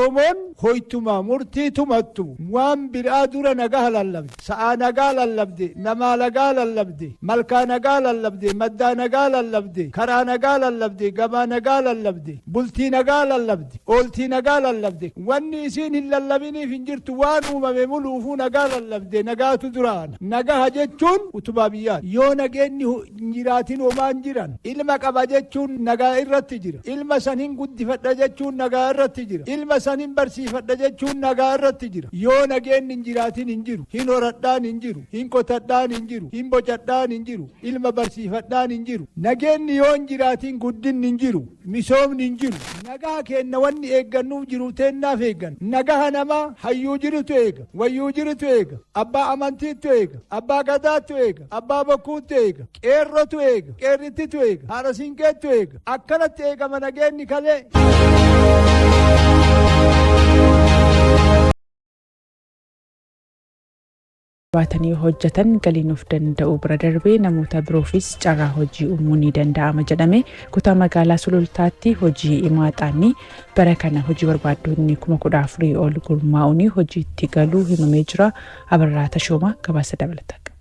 Oromoon hoytuma murtii tumattu waan biraa dura nagaa lallabde. Sa'aa nagaa lallabde, namaa nagaa lallabde, malkaa nagaa lallabde, maddaa nagaa lallabde, karaa nagaa lallabde, gabaa nagaa lallabde, bultii nagaa lallabde, ooltii nagaa lallabde. Wanni isiin hin lallabiniif hin jirtu waan uumame muluufuu nagaa lallabde nagaatu duraana. Nagaha jechuun utubaa biyyaati. Yoo nageenyi hin jiraatin homaan jiran. Ilma qaba jechuun nagaa irratti jira. Ilma san hin guddifadha jechuun nagaa irratti jira. Ilma san hin barsiifadha jechuun nagaa irratti jira. Yoo nageenyi hin jiraatin hin jiru. Hin horadhaan hin jiru. Hin qotadhaan hin jiru. Hin bocadhaan hin jiru. Ilma barsiifadhaan hin jiru. Nageenyi yoo hin jiraatin guddinni hin jiru. Misoomni hin jiru. Nagaa kenna wanni eeggannuuf jiru teennaaf eeggan. Nagaha namaa hayyuu jirutu eega. Wayyuu jirutu eega. Abbaa amantiitu eega. Abbaa gadaatu eega. Abbaa bokkuutu eega. Qeerrotu eega. Qeerrittitu eega. Haadha siinqeetu eega. Akkanatti eegama nageenyi kalee. Baatanii hojjetan galiin of danda'u bira darbee namoota biroofis carraa hojii uumuu ni danda'ama jedhame. Kutaa magaalaa Sulultaatti hojii Imaaxaanii bara kana hojii barbaaddonni 14,000 ol gurmaa'uun hojiitti galuu himamee jira. Abarraa Tashoomaa gabaasa dabalataa qaba.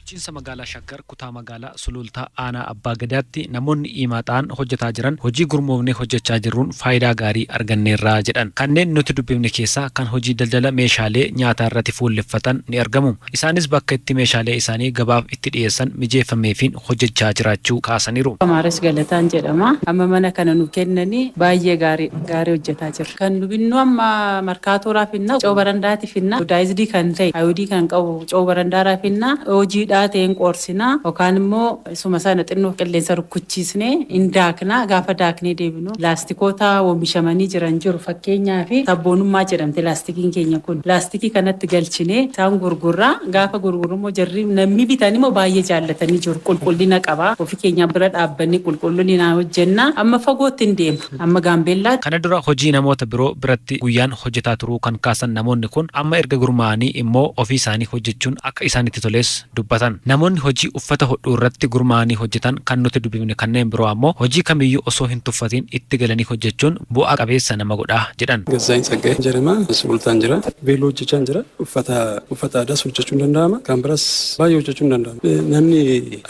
Bulchiinsa magaalaa Shaggar kutaa magaalaa Sulultaa aanaa Abbaa Gadaatti namoonni Imaaxaan hojjetaa jiran hojii gurmoofnee hojjechaa jirruun faayidaa gaarii arganneerra jedhan. Kanneen nuti dubbifne keessaa kan hojii daldala meeshaalee nyaataarratti fuulleffatan ni argamu. Isaanis bakka itti meeshaalee isaanii gabaaf itti dhiyeessan mijeeffameefiin hojjechaa jiraachuu kaasaniiru. Amaaras Galataan jedhama. Amma mana kana nu kennanii baay'ee gaarii gaarii hojjetaa jirra. Kan nu binnu amma markaatooraa finna, coo barandaati finna, daayizidii kan ta'e ayodii kan qabu coo barandaaraa finna, hojiidhaa ta'een qoorsinaa yookaan immoo isuma sana xinnoo qilleensa rukkuchiisnee hin daaknaa. Gaafa daaknee deebinu laastikoota oomishamanii jiran jiru, fakkeenyaa fi sabboonummaa jedhamte laastikiin keenya kun, laastikii kanatti galchinee isaan gurgurraa. Gaafa gurgurru immoo jarri namni bitan immoo baay'ee jaallatanii jiru. Qulqullina qaba, ofii keenya bira dhaabbannee qulqullinaan hojjenna. Amma fagootti hin deema, amma Gaambeellaatti. Kana dura hojii namoota biroo biratti guyyaan hojjetaa turuu kan kaasan namoonni kun, amma erga gurmaa'anii immoo ofii isaanii hojjechuun akka isaanitti toles dubbatan. Namoonni hojii uffata hodhuu irratti gurmaa'anii hojjetan kan nuti dubbifne kanneen biroo ammoo hojii kamiyyuu osoo hin tuffatiin itti galanii hojjechuun bu'aa qabeessa nama godha jedhan. Gazzaayin Tsaggaayee jedhama. Sulultaan jira. Beeloo hojjechaa jira. Uffata aadaas hojjechuun danda'ama. Kan biraas baay'ee hojjechuun danda'ama. Namni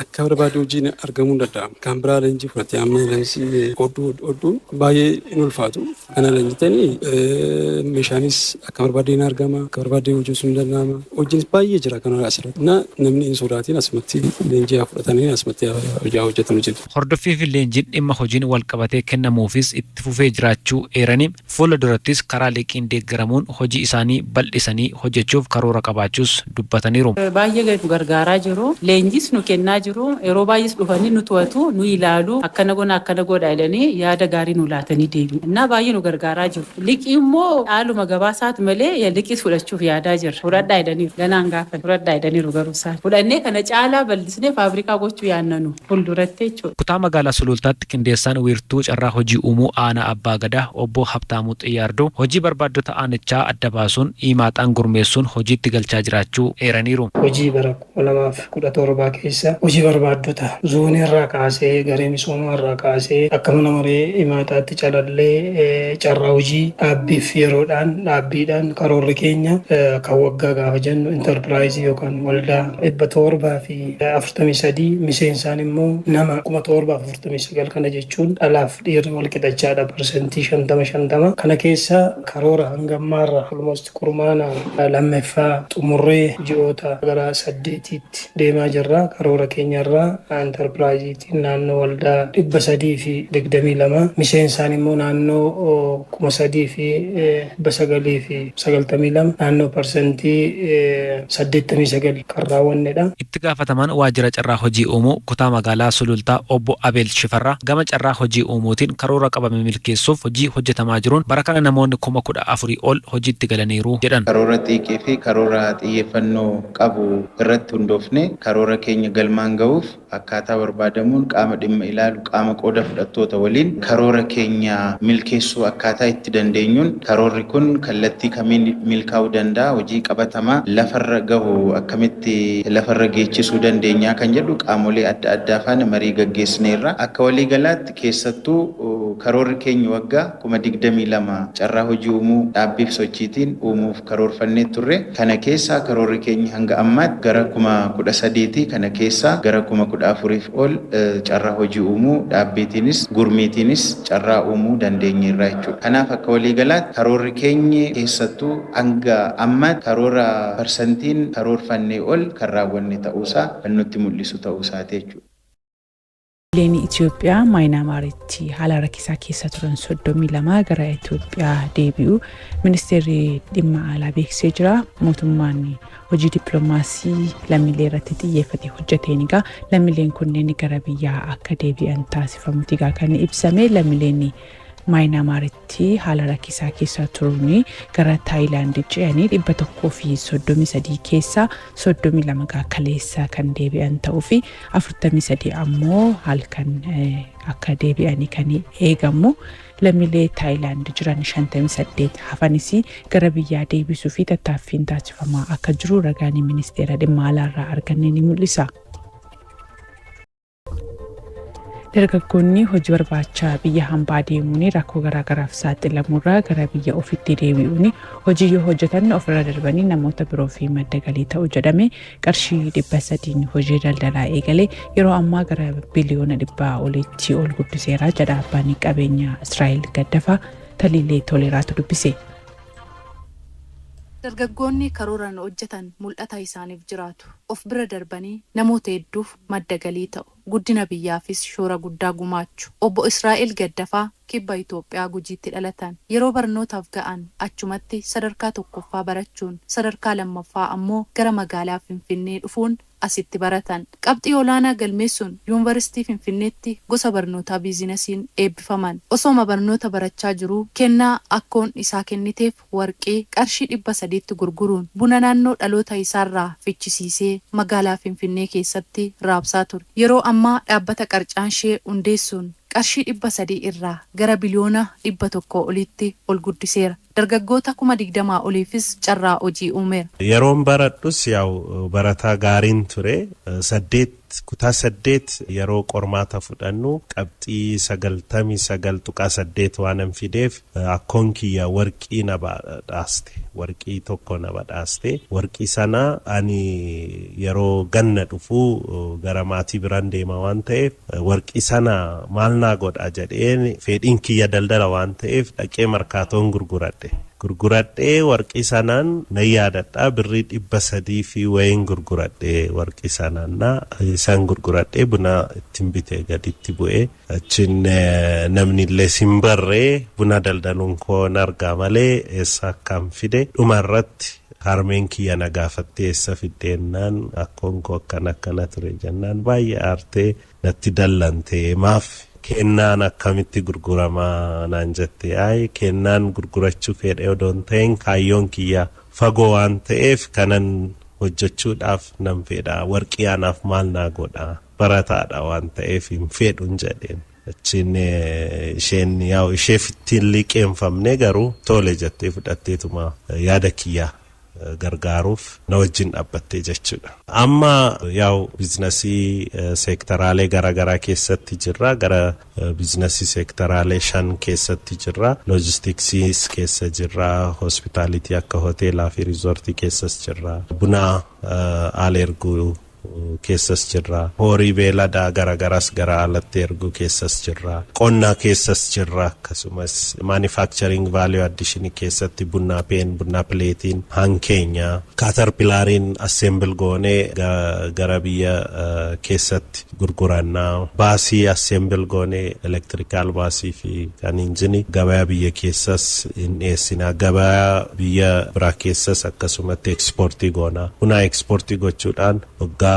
akka barbaade hojiin argamuu hin danda'ama. Kan biraa leenjii fudhatee amma leenjii hodhuu hodhuun baay'ee hin ulfaatu. Kana leenjitanii meeshaanis akka barbaade hin argama. Akka barbaade hojjechuun hin danda'ama. Hojiinis baay'ee jira kan asirratti. Na namni hin sodaatin, asumatti leenjii haa fudhatanii asumatti hojii haa hojjetan hojjetu. Hordoffii fi leenjiin dhimma hojiin walqabatee kennamuufis itti fufee jiraachuu eeranii, fuula durattis karaa liqiin deeggaramuun hojii isaanii bal'isanii hojjechuuf karoora qabaachuus dubbataniiru. Baay'ee nu gargaaraa jiru. Leenjis nu kennaa jiru. Yeroo baay'ees dhufanii nu to'atu, nu ilaalu, akkana goona, akkana godha jedhanii yaada gaarii nu laatanii deebi'u. Innaa baay'ee nu gargaaraa jiru. Liqii immoo haaluma gabaasaati malee liqiis fudhachuuf yaadaa jirra. Fudhadhaa jedhaniiru. Ganaan gaafa fudhadhaa jedhaniiru garuu isaan. Fudhannee kana caalaa bal'isnee faabrikaa gochuu yaadna nu fuulduratti jechuudha. Kutaa magaalaa Sulultaatti qindeessaan wiirtuu carraa hojii uumuu aanaa Abbaa Gadaa obbo Habtaamuu Xiyyaarduu hojii barbaaddota aanichaa adda baasuun Imaaxaan gurmeessuun hojiitti galchaa jiraachuu eeraniiru. Hojii bara 2017 keessa hojii barbaaddota zoonii irraa kaasee, garee misoomaa irraa kaasee, akka mana maree Imaaxaatti calallee carraa hojii dhaabbiif yeroodhaan dhaabbiidhaan karoorri keenya kan waggaa gaafa jennu intarpiraayizii yookaan waldaa 743, miseensaan immoo nama 7,049. Kana jechuun dhalaaf dhiirri wal qixachaadha, 50% 50. Kana keessa karoora hanga ammaarra almost kurmaana lammaffaa xumurree ji'oota gara 8tti deemaa jirra. Karoora keenyarraa intarpiraayiziitiin naannoo waldaa 322, miseensaan immoo naannoo 3,992, naannoo 89% kan raawwannedha. Itti gaafatamaan waajjira carraa hojii uumuu kutaa magaalaa Sulultaa obbo Abeel Shifarraa gama carraa hojii uumuutiin karoora qabame milkeessuuf hojii hojjetamaa jiruun bara kana namoonni 14,000 ol hojiitti galaniiru jedhan. Karoora xiiqii fi karoora xiyyeeffannoo qabu irratti hundoofne karoora keenya galmaan gahuuf akkaataa barbaadamuun qaama dhimma ilaalu, qaama qooda fudhattoota waliin karoora keenya milkeessuu akkaataa itti dandeenyuun, karoorri kun kallattii kamiin milkaa'uu danda'a, hojii qabatamaa lafarra gahu akkamitti lafarra geechisuu dandeenyaa kan jedhu qaamolee adda addaa faana marii gaggeessineerra. Akka waliigalaatti keessattuu Karoorri keenya waggaa 22,000 carraa hojii uumuu dhaabbiif sochiitiin uumuuf karoorfannee turre. Kana keessaa karoorri keenya hanga ammaatti gara 13,000ti. Kana keessaa gara 14,000f ol carraa hojii uumuu dhaabbiitiinis gurmiitiinis carraa uumuu dandeenyeerra jechuudha. Kanaaf akka waliigalaatti karoorri keenya keessattuu hanga ammaatti karoora parsantiin karoorfannee ol kan raawwanne ta'uusaa kan nutti mul'isu ta'uusaati jechuudha. Lammiileen Itoophiyaa Maayinaamaaritti haala rakkisaa keessa turan 32 gara Itoophiyaa deebi'u ministeerri dhimma alaa beeksisee jira. Mootummaan hojii dippiloomaasii lammiilee irratti xiyyeeffate hojjeteen egaa lammiileen kunneen gara biyyaa akka deebi'an taasifamuti egaa kan ibsame. Lammiileen Maayinaamaaritti haala rakkisaa keessa turuun gara Taayilaand ce'anii 133 keessaa 32 gaa kaleessa kan deebi'an ta'uu fi 43 ammoo halkan akka deebi'anii kan eegamu. Lammiilee Taayilaand jiran 58 hafanis gara biyyaa deebisuu fi tattaaffiin taasifamaa akka jiru ragaan ministeera dhimma alaarraa arganne ni mul'isa. Dargaggoonni hojii barbaacha biyya hambaa deemuun rakkoo garaagaraaf saaxilamurraa gara biyya ofitti deebi'uun hojii yoo hojjetan ofirra darbanii namoota biroo fi madda galii ta'u jedhame. Qarshii 300n hojii daldalaa eegalee yeroo ammaa gara biliyoona 100 olitti ol guddiseera jedha abbaan qabeenya Israa'el Gaddafaa. Taliilee Toleeraatu dubbise. Dargaggoonni karooraan hojjetan mul'ata isaaniif jiraatu. Of bira darbanii namoota hedduuf madda galii ta'u. Guddina biyyaafis shoora guddaa gumaachu. Obbo Israa'el Gaddafaa kibba Itoophiyaa Gujiitti dhalatan. Yeroo barnootaaf ga'an achumatti sadarkaa tokkoffaa barachuun sadarkaa lammaffaa ammoo gara magaalaa Finfinnee dhufuun asitti baratan. Qabxii olaanaa galmeessuun Yuunivarsiitii Finfinneetti gosa barnootaa biizinasiin eebbifaman. Osooma barnoota barachaa jiruu kennaa akkoon isaa kenniteef warqii qarshii 300tti gurguruun buna naannoo dhaloota isaarraa fichisiisee magaalaa Finfinnee keessatti raabsaa ture. Yeroo ammaa dhaabbata Qarcaanshee hundeessuun qarshii 300 irraa gara biliyoona 100 olitti ol guddiseera. Dargaggoota 20,000 oliifis carraa hojii uumeera. Yeroon baradhus yaa'u barataa gaariin ture. Saddeet, kutaa saddeet yeroo qormaata fudhannu qabxii 99.8 waanan fideef akkoon kiyya warqii na badhaaste. Warqii tokko na badhaaste. Warqii sana ani yeroo ganna dhufu gara maatii biraan deema waan ta'eef, warqii sana maal naa godha jedheen, fedhiin kiyya daldala waan ta'eef, dhaqee markaatoon gurguradhe. Gurguradhee warqii sanaan nan yaadadha, birrii 300 fi wayiin gurguradhe. Warqii sanaan na isaan gurguradhee buna ittiin bite. Gaditti bu'ee achiin namni illee sin barree buna daldaluun koo argaa malee eessa akkaan fide. Dhuma irratti harmeen kiyya na gaafattee, eessa fiddeennaan, akkoon koo akkana akkana ture jennaan, baay'ee aartee natti dallante. Maaf kennaan akkamitti gurguramaa naan jette. Ay, kennaan gurgurachuu fedhe odoo hin ta'in, kaayyoon kiyya fagoo waan ta'eef kanan hojjechuudhaaf nan fedha, warqii anaaf maal naa godha, barataadha waan ta'eef hin fedhun jedheen. Achiin isheen yaa'u isheef ittiin liqeeffamne, garuu tole jettee fudhatteetuma yaada kiyya gargaaruuf na wajjin dhaabbattee jechuudha. Amma yaa'u biizinasii seektaraalee garaagaraa keessatti jirra. Gara biizinasii seektaraalee shan keessatti jirra. Loojistiksiis keessa jirra. Hospitaalitii akka hoteelaa fi riizoortii keessas jirra. Buna ala erguu keessas jirra. Horii beeladaa garaagaraas gara alatti erguu keessas jirra. Qonnaa keessas jirra. Akkasumas manufacturing value addition keessatti bunnaa peen, bunnaa pileetiin hankeenya Caterpillariin assemble goonee gara biyya keessatti gurgurannaa. Baasii assemble goonee, electrical baasii fi kan injinii gabaa biyya keessas hin dhiyeessina. Gabaa biyya biraa keessas akkasumatti ekspoortii goona. Buna ekspoortii gochuudhaan waggaa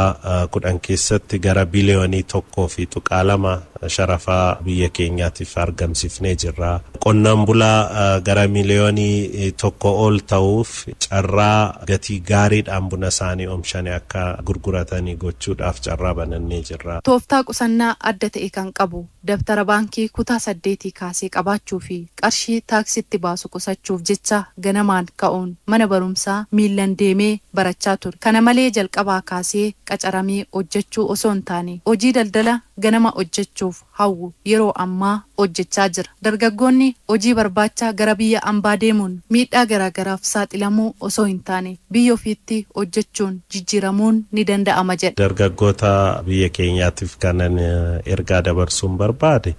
10 keessatti gara biliyoonii 1.2 sharafaa biyya keenyaatiif argamsiifnee jirra. Qonnaan bulaa gara miliyoonii 1 ol ta'uuf carraa gatii gaariidhaan buna isaanii oomishanii akka gurguratanii gochuudhaaf carraa banannee jirra. Tooftaa qusannaa adda ta'e kan qabu, dabtara baankii kutaa saddeetii kaasee qabaachuu fi qarshii taaksitti baasu qusachuuf jecha ganamaan ka'uun mana barumsaa miillan deemee barachaa ture. Kana malee jalqabaa kaasee qacaramee hojjechuu osoo hin taane hojii daldala ganama hojjechuuf hawwu yeroo ammaa hojjechaa jira. Dargaggoonni hojii barbaacha gara biyya ambaa deemuun miidhaa garaagaraaf saaxilamuu osoo hin taane biyya ofiitti hojjechuun jijjiiramuun ni danda'ama jedha. Dargaggoota biyya keenyaatiif kanan ergaa dabarsuun barbaade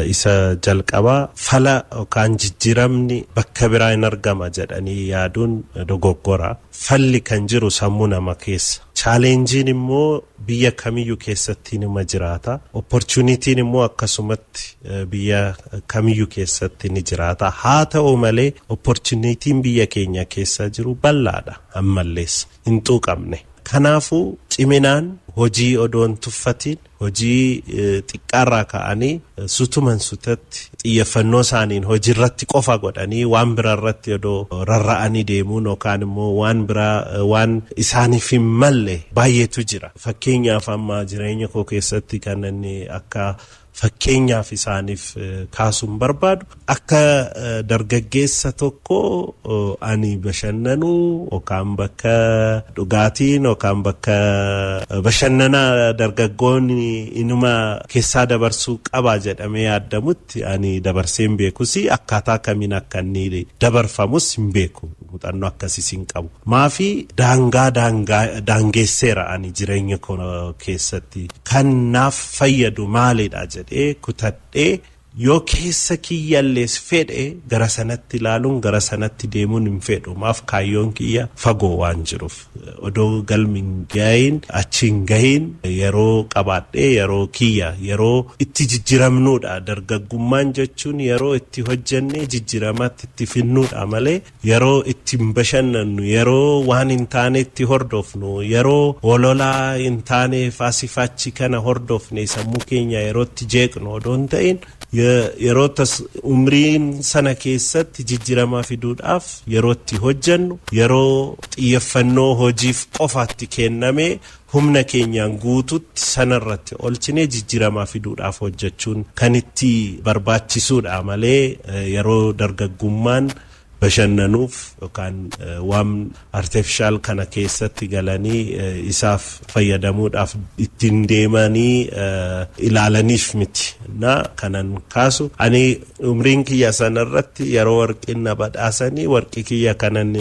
isa jalqabaa, fala yookaan jijjiiramni bakka biraa hin argama jedhanii yaaduun dogoggora. Falli kan jiru sammuu nama keessa. Challengeiin immoo biyya kamiyyuu keessatti nima jiraata. Opportunityn immoo akkasumatti biyya kamiyyuu keessatti ni jiraata. Haa ta'u malee, opportunityn biyya keenya keessa jiru bal'aadha, ammallees hin xuuqamne. Kanaafuu ciminaan hojii odoon tuffatiin, hojii xiqqaarraa ka'anii sutuman sutatti xiyyeeffannoo isaaniin hojii irratti qofa godhanii, waan biraa irratti odoo rarra'anii deemuun yookaan immoo waan biraa waan isaaniif hin malle baay'eetu jira. Fakkeenyaaf, amma jireenya koo keessatti kan inni akka fakkeenyaaf isaaniif kaasuun barbaadu, akka dargaggeessa tokko ani bashannanuu yookaan bakka dhugaatiin yookaan bakka bashannanaa dargaggoonni inuma keessaa dabarsuu qaba jedhamee yaadamutti ani dabarsee hin beekus, akkaataa kamiin akka inni dabarfamus hin beeku, muuxannoo akkasiis hin qabu. Maafi daangaa daangeesseera. Ani jireenya koo keessatti kan naaf fayyadu maalidha jedhee kutadhee, yoo keessa kiyyallees fedhe gara sanatti ilaaluun, gara sanatti deemuun hin fedhu. Maaf? Kaayyoon kiyya fagoo waan jiruuf, odoo galmi hin gahin achi hin gahin yeroo qabaadhee, yeroo kiyya yeroo itti jijjiramnuudha. Dargaggummaan jechuun yeroo itti hojjennee jijjiiramatti itti finnuudha malee yeroo itti hin bashannannu, yeroo waan hin taane itti hordofnu, yeroo hololaa hin taane faasifachi kana hordofne sammuu keenya yeroo itti jeeqnu odoo hin ta'in, yeroo umriin sana keessatti jijjiirama fiduudhaaf yeroo itti hojjennu, yeroo xiyyeeffannoo hojiif qofaatti kenname humna keenyaan guututti sanarratti olchinee jijjiirama fiduudhaaf hojjechuun kan itti barbaachisuudha malee yeroo dargaggummaan bashannanuuf yookaan waan artificial kana keessatti galanii isaaf fayyadamuudhaaf ittiin deemanii ilaalaniif miti. Na kanan kaasu, ani umriin kiyya sanarratti yeroo warqiin na badhaasanii warqii kiyya kanan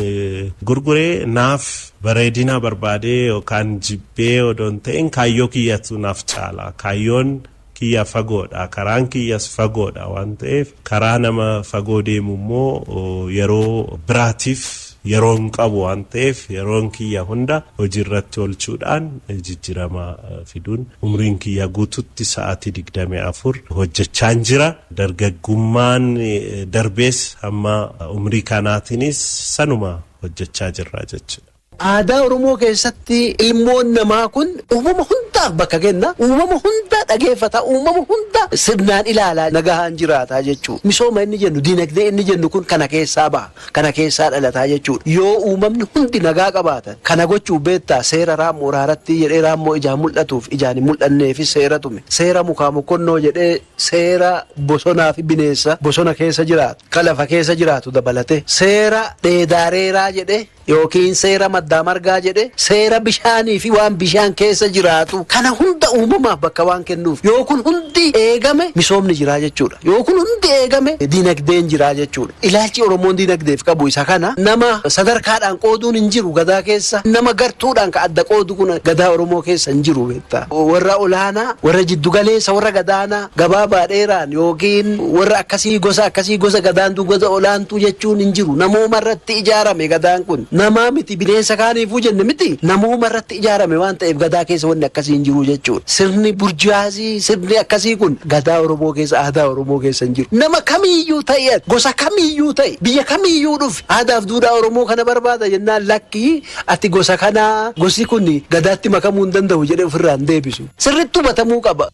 gurguree naaf bareedina barbaadee yookaan jibbee odoo hin ta'in, kaayyoo kiyyatu naaf caala. Kaayyoon kiyya fagoodha, karaan kiyyas fagoodha waan ta'eef, karaa nama fagoo deemu immoo yeroo biraatiif yeroo hin qabu waan ta'eef, yeroon kiyya hunda hojii irratti oolchuudhaan jijjiirama fiduun umriin kiyya guututti sa'aatii 24 hojjechaan jira. Dargaggummaan darbees hamma umrii kanaatiinis sanuma hojjechaa jirra jechuudha. Aadaa Oromoo keessatti ilmoon namaa kun uumama hundaaf bakka kenna. Uumama hunda dhageeffata. Uumama hunda sirnaan ilaalaa nagahaan jiraataa jechuudha. Misooma inni jennu, diinagdee inni jennu kun kana keessaa baha. Kana keessaa dhalataa jechuudha. Yoo uumamni hundi nagaa qabaatan, kana gochuu beektaa, seera raammoo raaratti jedhee raammoo ijaan mul'atuuf ijaan hin mul'anneefis seera tume. Seera mukaa mokkonnoo jedhee seera bosonaa fi bineensa bosona keessa jiraatu, kan lafa keessa jiraatu dabalate. Seera dheedaareeraa jedhee yookiin seera maddaa margaa jedhe, seera bishaanii fi waan bishaan keessa jiraatu kana hunda uumamaaf bakka waan kennuuf, yoo kun hundi eegame misoomni jiraa jechuudha. Yoo kun hundi eegame diinagdeen jiraa jechuudha. Ilaalchi Oromoon diinagdeef qabu isa kana. Nama sadarkaadhaan qooduun hin jiru gadaa keessa. Nama gartuudhaan ka adda qoodu kun gadaa Oromoo keessa hin jiru beektaa. Warra olaanaa, warra jiddugaleessa, warra gadaanaa, gabaabaa, dheeraan yookiin warra akkasii, gosa akkasii, gosa gadaantuu, gosa olaantuu jechuun hin jiru. Namooma irratti ijaarame gadaan kun. Namaa miti, bineensa kaaniifuu jenne miti, namooma irratti ijaarame waan ta'eef gadaa keessa wanni akkasii hin jiru jechuudha. Sirni burjaazii, sirni akkasii kun gadaa Oromoo keessa, aadaa Oromoo keessa hin jiru. Nama kamiiyyuu ta'e, gosa kamiiyyuu ta'e, biyya kamiiyyuu dhufe, aadaaf duudhaa Oromoo kana barbaada jennaan, lakkii, ati gosa kanaa, gosi kun gadaatti makamuu hin danda'u jedhee ofirraa hin deebisu. Sirriitti hubatamuu qaba.